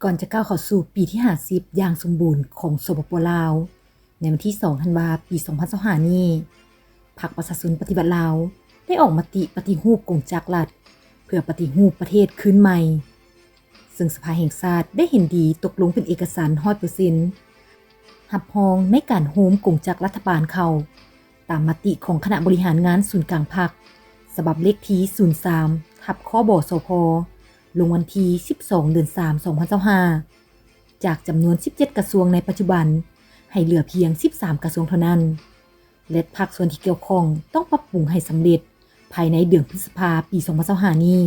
ກ່ອນຈະກ້າວເຂົ້າສູ່ປີທີຫ້າສິບຢ່າງສົມບູນຂອງ ສປປ ລາວ, ໃນວັນທີສອງທັນວາ ປີສອງພັນຊາວຫ້ານີ້, ພັກປະຊາຊົນປະຕິວັດລາວ ໄດ້ອອກມະຕິປະຕິຮູບກົງຈັກລັດ ເພື່ອປະຕິຮູບປະເທດຄືນໃໝ່, ເຊິ່ງສະພາແຫ່ງຊາດໄດ້ເຫັນດີຕົກລົງເປັນເອກະສັນຮ້ອຍເປີເຊັນ ຮັບຮອງໃນການໂຮມກົງຈັກລັດຖະບານເຂົ້າ ຕາມມະຕິຂອງຄະນະບໍລິຫານງານສູນກາງພັກ ສະບັບເລກທີສູນສາມ ທັບ ຄບສພ ລົງວັນທີສິບສອງ ເດືອນສາມ ສອງພັນຊາວຫ້າ ຈາກຈຳນວນສິບເຈັດກະຊວງໃນປັດຈຸບັນ ໃຫ້ເຫຼືອພຽງສິບສາມກະຊວງເທົ່ານັ້ນ ແລະ ພາກສ່ວນທີ່ກ່ຽວຂ້ອງຕ້ອງປັບປຸງໃຫ້ສຳເລັດພາຍໃນເດືອນພຶດສະພາ ປີສອງພັນຊາວຫ້ານີ້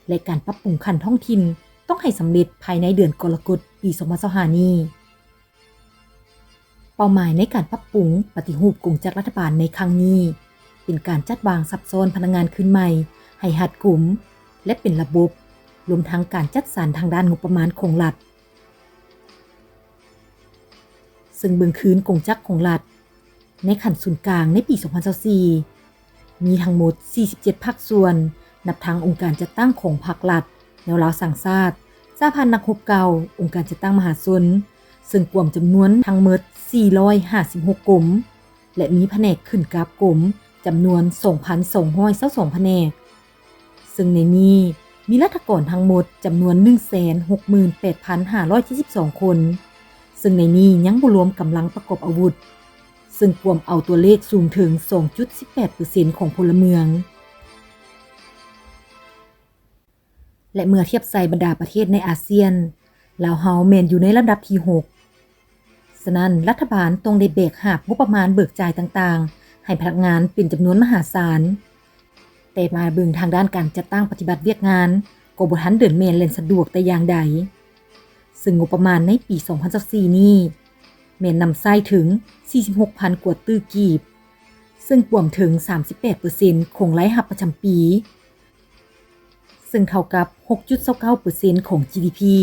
ແລະ ການປັບປຸງຂັ້ນທ້ອງຖິ່ນຕ້ອງໃຫ້ສຳເລັດພາຍໃນເດືອນກໍລະກົດ ປີສອງພັນຊາວຫ້ານີ້. ເປົ້າໝາຍໃນການປັບປຸງປະຕິຮູບກົງຈັກລັດຖະບານໃນຄັ້ງນີ້ ເປັນການຈັດວາງຊັບຊ້ອນພະນັກງານຄືນໃໝ່ໃຫ້ຮັດກຸມ ແລະ ເປັນລະບົບ, ລວມທັງການຈັດສັນທາງດ້ານງົບປະມານຂອງລັດ. ເຊິ່ງເບິ່ງຄືນກົງຈັກຂອງລັດ ໃນຂັ້ນສູນກາງໃນປີສອງພັນຊາວສີ່ ມີທັງໝົດສີ່ສິບເຈັດພາກສ່ວນ, ນັບທັງອົງການຈັດຕັ້ງຂອງພັກລັດ, ແນວລາວສ້າງຊາດ, ສະຫະພັນນັກຮົບເກົ່າ, ອົງການຈັດຕັ້ງມະຫາຊົນ, ເຊິ່ງກວມຈຳນວນທັງໝົດສີ່ຮ້ອຍຫ້າສິບຫົກກົມ ແລະ ມີພະແນກຂຶ້ນກັບກົມຈຳນວນສອງພັນສອງຮ້ອຍຊາວສອງພະແນກ. ເຊິ່ງໃນນີ້ມີລັດຖະກອນທັງໝົດຈຳນວນໜຶ່ງແສນຫົກໝື່ນແປດພັນຫ້າຮ້ອຍເຈັດສິບສອງຄົນ, ເຊິ່ງໃນນີ້ຍັງບໍ່ລວມກຳລັງປະກອບອາວຸດ, ເຊິ່ງກວມເອົາຕົວເລກສູງເຖິງສອງຈຸດສິບແປດເປີເຊັນຂອງພົນລະເມືອງ. ແລະ ເມື່ອທຽບໃສ່ບັນດາປະເທດໃນອາຊຽນ, ລາວເຮົາແມ່ນຢູ່ໃນລຳດັບທີຫົກ. ສະນັ້ນ, ລັດຖະບານຕ້ອງໄດ້ແບກຫາບງົບປະມານເບີກຈ່າຍຕ່າງໆ ໃຫ້ພະນັກງານເປັນຈຳນວນມະຫາສານ, ແຕ່ມາເບິ່ງທາງດ້ານການຈັດຕັ້ງປະຕິບັດວຽກງານ ກໍບໍ່ທັນເດີນແມ່ນແລ່ນສະດວກແຕ່ຢ່າງໃດ. ເຊິ່ງງົບປະມານໃນປີສອງພັນຊາວສີ່ນີ້ ແມ່ນນຳໃຊ້ເຖິງສີ່ສິບຫົກພັນກວ່າຕື້ກີບ, ເຊິ່ງກວມເຖິງສາມສິບແປດເປີເຊັນຂອງລາຍຮັບປະຈຳປີ, ເຊິ່ງເທົ່າກັບຫົກຈຸດຊາວເກົ້າເປີເຊັນຂອງ ຈີດີພີ.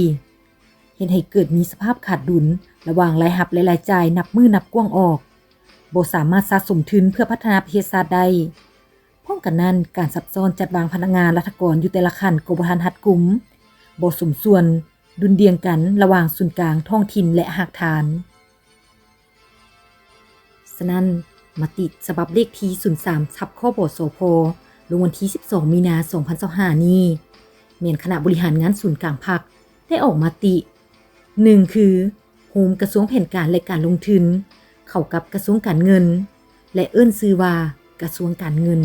ເຮັດໃຫ້ເກີດມີສະພາບຂາດດຸນລະຫວ່າງລາຍຮັບ ແລະ ລາຍຈ່າຍນັບມື້ນັບກວ້າງອອກ, ບໍ່ສາມາດສະສົມທຶນເພື່ອພັດທະນາປະເທດຊາດໄດ້. ພ້ອມກັນນັ້ນ, ການຊັບຊ້ອນຈັດວາງພະນັກງານລັດຖະກອນຢູ່ແຕ່ລະຂັ້ນກໍບໍ່ທັນຮັດກຸມ, ບໍ່ສົມສ່ວນ, ດຸ່ນດ່ຽງກັນລະຫວ່າງສູນກາງ, ທ້ອງຖິ່ນ ແລະ ຮາກຖານ. ສະນັ້ນ, ມະຕິສະບັບເລກທີສູນສາມ ທັບ ຄບສພ ລົງວັນທີສິບສອງ ມີນາ ສອງພັນຊາວຫ້ານີ້ ແມ່ນຄະນະບໍລິຫານງານສູນກາງພັກໄດ້ອອກມະຕິ ໜຶ່ງ ຄື ໂຮມກະຊວງແຜນການ ແລະ ການລົງທຶນ ເຂົ້າກັບກະຊວງການເງິນ ແລະ ເອີ້ນຊື່ວ່າກະຊວງການເງິນ.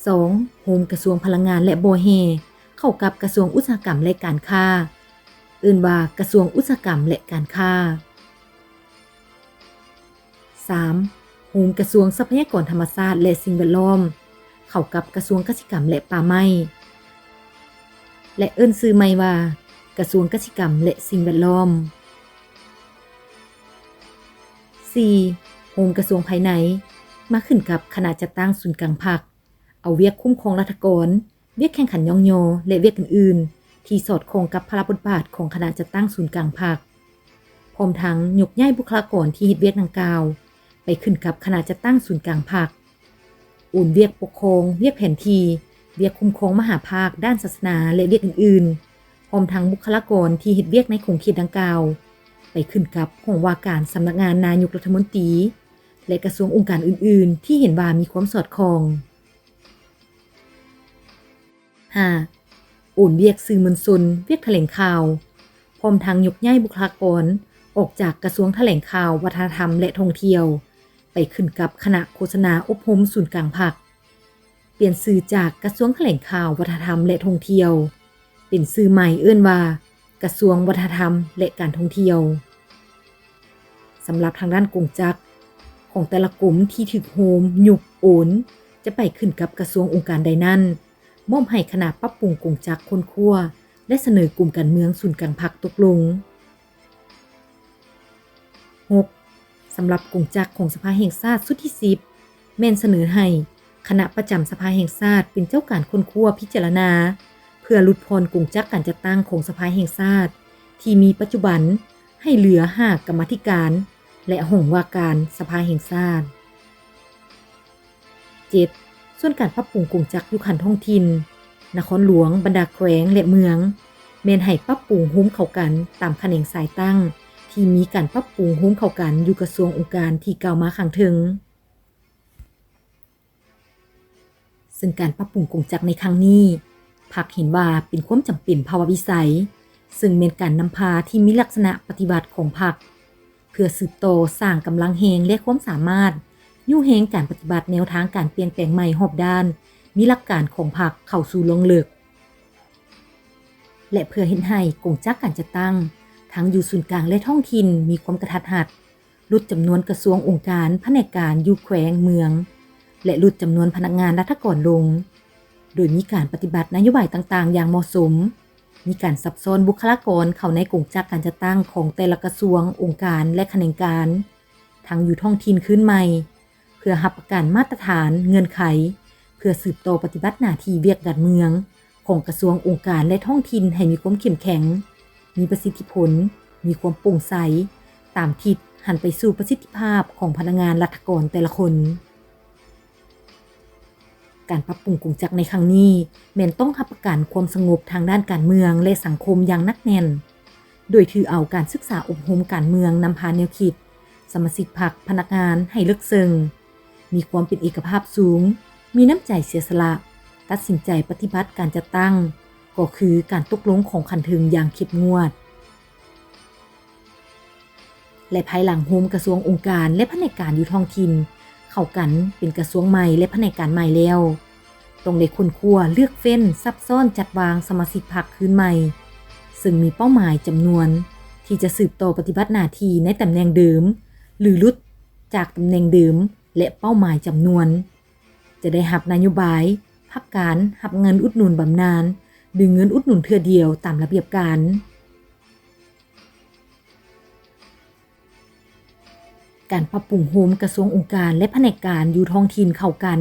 ສອງ ໂຮມກະຊວງພະລັງງານ ແລະ ບໍ່ແຮ່ ເຂົ້າກັບກະຊວງອຸດສາຫະກຳ ແລະ ການຄ້າ, ເອີ້ນວ່າກະຊວງອຸດສາຫະກຳ ແລະ ການຄ້າ. ສາມ ໂຮມກະຊວງຊັບພະຍາກອນທຳມະຊາດ ແລະ ສິ່ງແວດລ້ອມ ເຂົ້າກັບກະຊວງກະສິກຳ ແລະ ປ່າໄມ້ ແລະ ເອີ້ນຊື່ໃໝ່ວ່າກະຊວງກະສິກຳ ແລະ ສິ່ງແວດລ້ອມ. ສີ່ ໂຮມກະຊວງພາຍໃນ ມາຂຶ້ນກັບຄະນະຈັດຕັ້ງສູນກາງພັກ ເອົາວຽກຄຸ້ມຄອງລັດຖະກອນ, ວຽກແຂ່ງຂັນຍ້ອງຍໍ ແລະ ວຽກອື່ນໆ ທີ່ສອດຄ່ອງກັບພາລະບົດບາດຂອງຄະນະຈັດຕັ້ງສູນກາງພັກ, ພ້ອມທັງຍົກຍ້າຍບຸກຄະລາກອນທີ່ເຮັດວຽກດັ່ງກ່າວ ໄປຂຶ້ນກັບຄະນະຈັດຕັ້ງສູນກາງພັກ, ໂອນວຽກປົກຄອງ, ວຽກແຜນທີ່, ວຽກຄຸ້ມຄອງມະຫາພາກດ້ານສາສະໜາ ແລະ ວຽກອື່ນໆ, ພ້ອມທັງບຸກຄະລາກອນທີ່ເຮັດວຽກໃນຂົງເຂດດັ່ງກ່າວ ໄປຂຶ້ນກັບຫ້ອງວ່າການສຳນັກງານນາຍົກລັດຖະມົນຕີ ແລະ ກະຊວງອົງການອື່ນໆ ທີ່ເຫັນວ່າມີຄວາມສອດຄ່ອງ. ຫ້າ ໂອນວຽກສື່ມວນຊົນ, ວຽກຖະແຫຼງຂ່າວ, ພ້ອມທັງຍົກຍ້າຍບຸກຄະລາກອນອອກຈາກກະຊວງຖະແຫຼງຂ່າວ, ວັດທະນະທຳ ແລະ ທ່ອງທ່ຽວ ໄປຂຶ້ນກັບຄະນະໂຄສະນາອົບຮົມສູນກາງພັກ, ປ່ຽນຊື່ຈາກກະຊວງຖະແຫຼງຂ່າວ, ວັດທະນະທຳ ແລະ ທ່ອງທ່ຽວ ເປັນຊື່ໃໝ່ເອີ້ນວ່າ ກະຊວງວັດທະນະທຳ ແລະ ການທ່ອງທ່ຽວ. ສຳລັບທາງດ້ານກົງຈັກຂອງແຕ່ລະກົມທີ່ຖືກໂຮມ, ຍຸບ, ໂອນ ຈະໄປຂຶ້ນກັບກະຊວງອົງການໃດນັ້ນ, ມອບໃຫ້ຄະນະປັບປຸງກົງຈັກຄົ້ນຄວ້າ ແລະ ສະເໜີກົມການເມືອງສູນກາງພັກຕົກລົງ. ຫົກ ສຳລັບກົງຈັກຂອງສະພາແຫ່ງຊາດຊຸດທີສິບ ແມ່ນສະເໜີໃຫ້ຄະນະປະຈຳສະພາແຫ່ງຊາດເປັນເຈົ້າການຄົ້ນຄວ້າພິຈາລະນາ ເພື່ອຫຼຸດຜ່ອນກົງຈັກການຈັດຕັ້ງຂອງສະພາແຫ່ງຊາດທີ່ມີປັດຈຸບັນ ໃຫ້ເຫຼືອຫ້າກຳມາທິການ ແລະ ຫ້ອງວ່າການສະພາແຫ່ງຊາດ. ເຈັດ ສ່ວນການປັບປຸງກົງຈັກຢູ່ຂັ້ນທ້ອງຖິ່ນ, ນະຄອນຫຼວງ, ບັນດາແຂວງ ແລະ ເມືອງ, ແມ່ນໃຫ້ປັບປຸງໂຮມເຂົ້າກັນຕາມຂະແໜງສາຍຕັ້ງ ທີ່ມີການປັບປຸງໂຮມເຂົ້າກັນຢູ່ກະຊວງອົງການທີ່ກ່າວມາຂ້າງເທິງ. ເຊິ່ງການປັບປຸງກົງຈັກໃນຄັ້ງນີ້ ພັກເຫັນວ່າເປັນຄວາມຈຳເປັນພາວະວິໄສ, ເຊິ່ງແມ່ນການນຳພາທີ່ມີລັກສະນະປະຕິວັດຂອງພັກ ເພື່ອສືບຕໍ່ສ້າງກຳລັງແຮງ ແລະ ຄວາມສາມາດ, ຍູ້ແຮງການປະຕິບັດແນວທາງການປ່ຽນແປງໃໝ່ຮອບດ້ານ, ມີຫຼັກການຂອງພັກເຂົ້າສູ່ລວງເລິກ ແລະ ເພື່ອເຮັດໃຫ້ກົງຈັກການຈັດຕັ້ງ ທັງຢູ່ສູນກາງ ແລະ ທ້ອງຖິ່ນ ມີຄວາມກະທັດຮັດ, ຫຼຸດຈຳນວນກະຊວງ, ອົງການ, ພະແນກການຢູ່ແຂວງ, ເມືອງ ແລະ ຫຼຸດຈຳນວນພະນັກງານລັດຖະກອນລົງ, ໂດຍມີການປະຕິບັດນະໂຍບາຍຕ່າງໆຢ່າງເໝາະສົມ, ມີການສັບຊ້ອນບຸກຄະລາກອນເຂົ້າໃນກົງຈັກການຈັດຕັ້ງຂອງແຕ່ລະກະຊວງ, ອົງການ ແລະ ຂະແໜງການ ທັງຢູ່ທ້ອງຖິ່ນຄືນໃໝ່ ເພື່ອຮັບປະກັນມາດຕະຖານ, ເງື່ອນໄຂ ເພື່ອສືບຕໍ່ປະຕິບັດໜ້າທີ່ວຽກການເມືອງຂອງກະຊວງ, ອົງການ ແລະ ທ້ອງຖິ່ນໃຫ້ມີຄວາມເຂັ້ມແຂງ, ມີປະສິດທິຜົນ, ມີຄວາມໂປ່ງໃສ, ຕາມທິດຫັນໄປສູ່ປະສິດທິພາບຂອງພະນັກງານລັດຖະກອນແຕ່ລະຄົນ. ການປັບປຸງກົງຈັກໃນຄັ້ງນີ້ ແມ່ນຕ້ອງຮັບປະກັນຄວາມສະຫງົບທາງດ້ານການເມືອງ ແລະ ສັງຄົມຢ່າງໜັກແໜ້ນ, ໂດຍຖືເອົາການສຶກສາອົບຮົມການເມືອງນຳພາແນວຄິດສະມາຊິກພັກ, ພະນັກງານໃຫ້ເລິກເຊິ່ງ, ມີຄວາມເປັນເອກະພາບສູງ, ມີນ້ຳໃຈເສຍສະຫຼະ, ຕັດສິນໃຈປະຕິບັດການຈັດຕັ້ງ ກໍຄືການຕົກລົງຂອງຂັ້ນເທິງຢ່າງເຂັ້ມງວດ. ແລະ ພາຍຫຼັງໂຮມກະຊວງ, ອົງການ ແລະ ພະແນກການຢູ່ທ້ອງຖິ່ນເຂົ້າກັນເປັນກະຊວງໃໝ່ ແລະ ພະແນກການໃໝ່ແລ້ວ, ຕ້ອງໄດ້ຄົ້ນຄວ້າ, ເລືອກເຟ້ນ, ສັບຊ້ອນ, ຈັດວາງສະມາຊິກພັກຄືນໃໝ່, ເຊິ່ງມີເປົ້າໝາຍຈຳນວນທີ່ຈະສືບຕໍ່ປະຕິບັດໜ້າທີ່ໃນຕຳແໜ່ງເດີມ ຫຼື ຫຼຸດຈາກຕຳແໜ່ງເດີມ ແລະ ເປົ້າໝາຍຈຳນວນ ຈະໄດ້ຮັບນະໂຍບາຍ ພັກການ ຮັບເງິນອຸດໜູນບຳນານ ຫຼື ເງິນອຸດໜູນເທື່ອດຽວຕາມລະບຽບການ. ການປັບປຸງໂຮມກະຊວງ, ອົງການ ແລະ ພະແນກການຢູ່ທ້ອງຖິ່ນເຂົ້າກັນ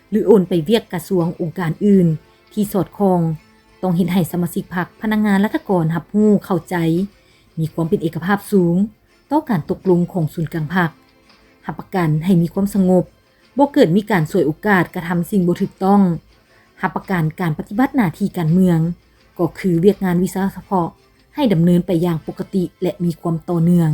ຫຼື ໂອນໄປວຽກກະຊວງ, ອົງການອື່ນທີ່ສອດຄ່ອງ ຕ້ອງເຮັດໃຫ້ສະມາຊິກພັກ, ພະນັກງານລັດຖະກອນຮັບຮູ້ເຂົ້າໃຈ, ມີຄວາມເປັນເອກະພາບສູງຕໍ່ການຕົກລົງຂອງສູນກາງພັກ, ຮັບປະກັນໃຫ້ມີຄວາມສະຫງົບ, ບໍ່ເກີດມີການສວຍໂອກາດກະທຳສິ່ງບໍ່ຖືກຕ້ອງ, ຮັບປະກັນການປະຕິບັດໜ້າທີ່ການເມືອງ ກໍຄືວຽກງານວິຊາສະເພາະ ໃຫ້ດຳເນີນໄປຢ່າງປົກກະຕິ ແລະ ມີຄວາມຕໍ່ເນື່ອງ.